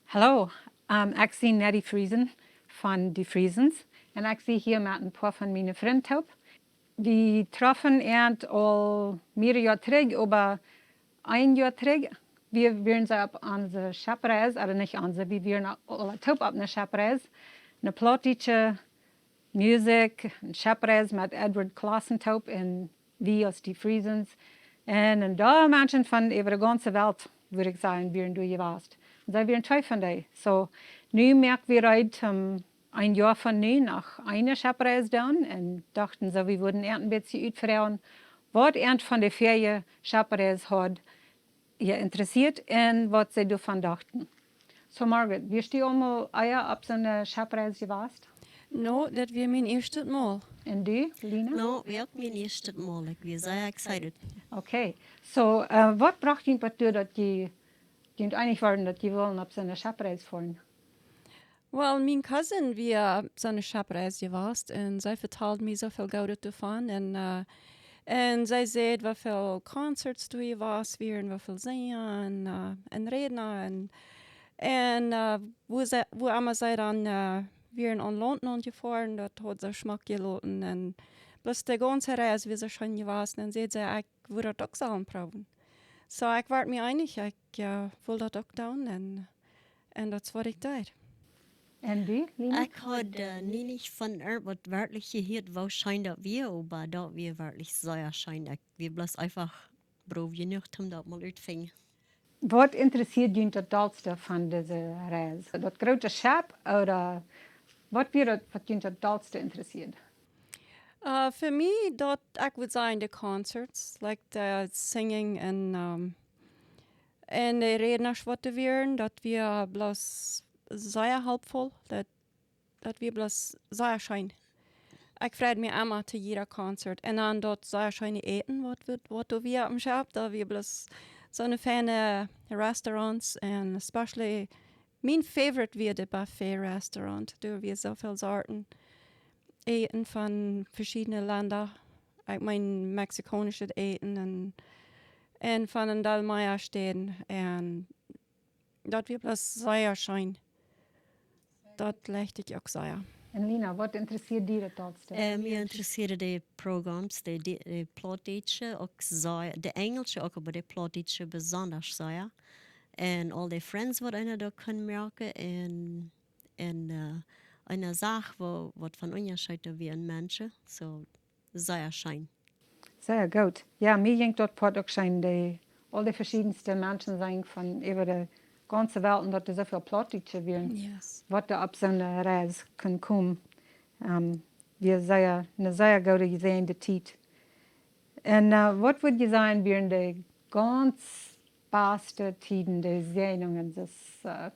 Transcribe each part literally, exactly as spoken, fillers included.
Hallo, ähm, ekj sie Nettie Friesen von de Friesens un ekj sie hia met een poa von miene Frind toop. Wie troffen äant aul mearere Joa trigj, oba een Joa trigj, wie wieren see opp onse Scheppreis, ooda nich onse, wie wieren aule toop opp eene Scheppreis, eene plautdietsche Musikj, eene Scheppreis met Edward Clausen toop un wie aus de Friesens. Un, un doa Menschen von äwa de gaunze Welt, wudd ekj sajen, wieren doa jewast. Un see wieren twee von dee. So, nu moak wie reed, ähm, een Joa von nu noch eene Scheppreis doonen. Un dochten soo, wie wudden äant een bät utfroagen, waut äant von de väaje Scheppreis haud jeinteresieet un waut see doavon dochten. So, Margaret, wieescht du aul mol ea opp soone Scheppreis jewast? No, daut wia mien ieeschtet Mol. Un du, Lina? No, wia uk mien ieeschtet Mol. Ekj wia sea excited. Okay. So, äh, waut brocht junt doatoo, daut jie, junt eenich wieren, daut jie wullen opp soone Scheppreis foaren? Well, mien Cousin wia opp soone Scheppreis jewast un see vetald mie soo väl Goodet doavon un, äh, un see säd, woo väl Concerts doa jewast wieren, woo väl Sinja un, äh, un Rädna un, un, äh, woo see, woo emma see dan, äh, wieren aun Launt nenjefoaren, daut haud soo schmock jeloten un bloos de gaunze Reis wia soo scheen jewast un säd see, ekj wudd daut uk sellen proowen. So, ekj wort mie eenich, ekj, äh, wull daut uk doonen un Un daut es waut ekj deed. Un du, Lina? Ekj haud, äh, nie nich von irjentwaut werkjlich jehieet, woo scheen daut wia, oba daut wia werkjlich sea scheen. Ekj wia bloos eefach broow jenuach, om daut mol uttofinjen. Waut interessieed junt daut dollste von dise Reis? Daut groote Schepp, ooda waut wia daut, waut junt daut dollste interessieed? Äh, fa mie daut, ekj wudd sajen, de Concerts, like, de singing un, ähm, un de Rädnasch waut doa wieren, daut wia bloos sea helpful, daut, daut wia bloos sea scheen. Ekj freid mie emma to jieda Concert. Un dan daut sea scheene Äten waut wie, waut doa wia oppem Schepp, daut wia bloos soone feine Restaurants un especially mien favorite wia de Buffet Restaurant. Doa wia soo väl Sorten Äten von veschiedne Lenda. Ekj meen, mexikaunischet Äten un, un von een Deel mea Städen. Un daut wia bloos sea scheen. Daut leew ekj uk sea. Un Lina, waut interessieed die daut dollste? Äh, mie interessieeden de Programs, de, de, de Plautdietsche, uk sea, de Enjelsche uk, oba de Plautdietsche besonda sea. Un aul de friends waut eena doa kunn moaken un, un, äh, eena sach woo, waut von Unjascheet doa wia en Menschen. So, sea scheen. Sea goot. Jo, mie jinkj daut Poat uk scheen, de, aul de veschiedenste Menschen seenen von äwa de gaunze Welt un daut doa soo väl Plautdietsche wieren, yes, waut doa opp soone Reis kunnen komen. Ähm, wia sea, eene sea goode jesäajende Tiet. Un, äh, waut wudd jie sajen, wieren de gaunz baste Tieden, de Säajnungen, daut, äh,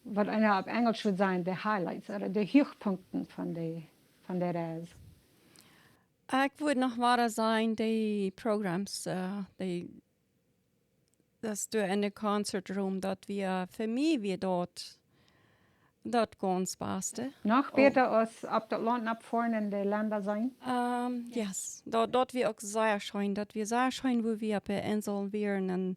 waut eena opp Enjelsch wudd sajen, de highlights, ooda de Huachpunkten von de, von de Reis? Ekj wudd noch wada sajen, de Programs, äh, de, daut doa en de Concert Room, daut wia, fa mie wia daut, daut gaunz baste. Noch bäta aus opp daut Launt nopp foaren un de Lenda seenen? Ähm, yes. Daut, daut wia uk sea scheen, daut wia sea scheen, woo wie opp de Inseln wieren un,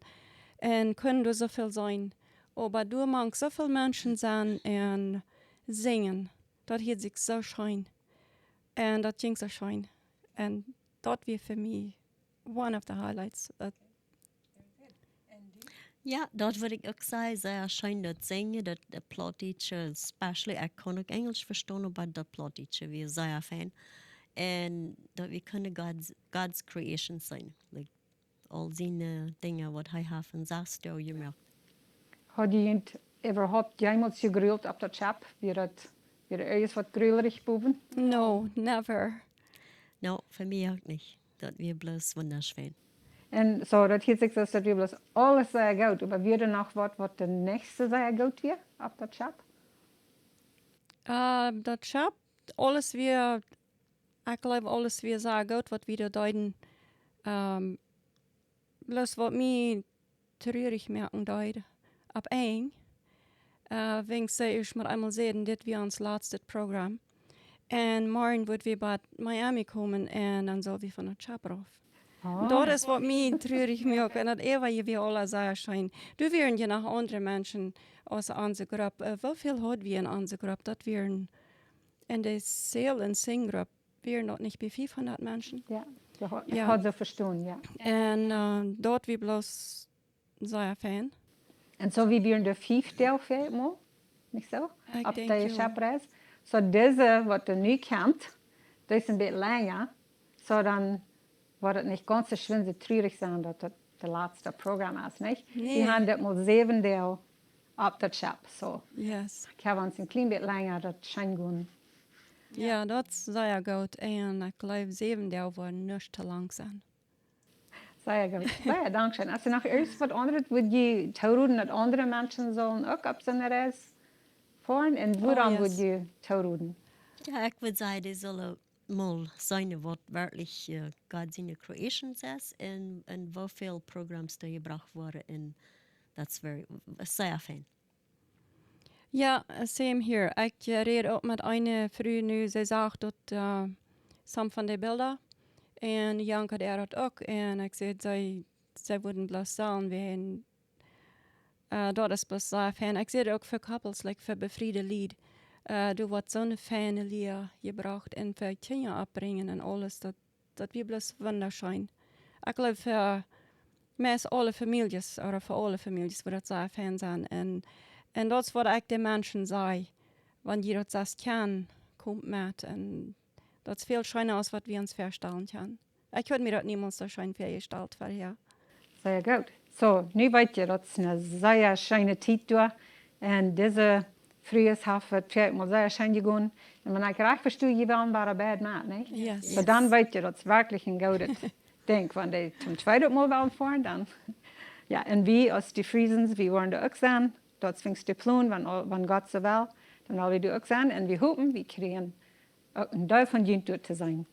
un kunnen doa soo väl seenen. Oba doa mank soo väl Menschen sennen un sinjen. Daut hieed sikj soo scheen. Un daut jinkj soo scheen. Un daut wia fa mie one of the highlights. Daut Jo, daut wudd ekj uk sajen, sea scheen daut sinjen, daut, daut Plautdietsche, especially, ekj kaun uk Enjelsch vestonen, oba daut Plautdietsche wia sea fein. Un daut wie kunnen God's, God's creation seenen. Like, aul siene Dinja waut hee haft en sas Doag jemoakt. Haud jie junt äwahaupt jeemols jegruelt opp daut Schepp? Wia daut, wia irjent waut gruelich bowen? No, never. No, fa mie uk nich. Daut wia bloos wundascheen. Un soo, daut hieet sikj soo, daut wia bloos aules sea goot. Oba wia doa noch waut, waut doa nich soo sea goot wia opp daut Schepp? Äh, daut Schepp, aules wia, ekj jleew, aules wia sea goot, waut wie doa deeden. Ähm, bloos waut mie truarich moaken deed, opp Enj, äh, wiels see ieescht mau eemol säden, dit wia ons latstet Program. Un morjen woa wie bie Miami komen un dan sell wie von daut Schepp rauf. Daut es waut mie truarich moakt. Un daut äwaje wia aula sea scheen. Doa wieren je noch aundre Menschen aus onse Grupp. Äh, woo väl haud wie en onse Grupp? Daut wieren en de Sail and Sing Grupp wieren daut nich bie fiefhundat Menschen. Jo, daut ha-, ekj haud soo vestonen, jo. Un, äh, daut wia bloos sea fein. Un soo, wie wieren doa fief Doag ver mol, nich soo? Ekj Opp denkj, de jo. Scheppreis. Soo, dise, waut doa nu kjemt, dee es een bät lenja. Soo, dan woat et nich gaunz soo schwind soo truarich sennen, daut daut de latste Programm es, nich? Nä. Wie haben dit mol säwen Doag opp daut Schepp, soo. Yes. Ekj hab ons een kjlien bät lenja daut scheen gonen. Jo, daut es sea goot. Un ekj jleew, säwen Doag woaren nich too lang sennen. Sea goot. Jo, dankscheen. Hast du noch irjent waut aundret, waut du toroden, daut aundre Menschen sellen uk opp soone Reis foaren? Un wuarom yes. Waut du toroden? Jo, ekj wudd sajen, dee sellen mol seenen, waut werkjlich, äh, Gott siene Creation es un, un woo väl Programms doa jebrocht woaren. Un daut es very, sea fein. Jo, same here. Ekj, äh, räd uk met eene Fru nu, see sach daut, äh, some von de Bilda. Un jankat äa daut uk. Un ekj säd, see, see wudden bloos sellen, wie en, äh, daut es bloos sea fein. Ekj säd uk fa couples, like fa befriede Lied. Äh, doa woat soone feine Lia jebrocht un fa Kjinja oppbrinjen un aules, daut, daut wia bloos wundascheen. Ekj jleew fa meist aule Famieljes, ooda fa aule Famieljes, wudd daut sea fein sennen. Un, un daut es waut ekj de Menschen saj, wan jie daut sest kjennen, komt met. Un daut es väl scheena aus waut wie ons väastalen kjennen. Ekj haud mie daut niemols soo scheen väajestalt verhäa. Sea goot. Soo, nu weet jie, daut es eene sea scheene Tiet doa. Un dise Frues haben et veleicht mol sea scheen jegonen. Un wan ekj rajcht vesto, jie wellen wada beid met, nä? Yes. Soo, dan weet jie, daut es werkjlich een goodet Dinkj. Wan dee toom tweeden Mol wellen foaren, dan. Jo, un wie aus de Friesens, wie woaren doa uk sennen. Daut es de Plon, wan, wan Gott soo well, dan woa wie doa uk sennen. Un wie hopen, wie kjrieen uk een Deel von junt doa to sennen.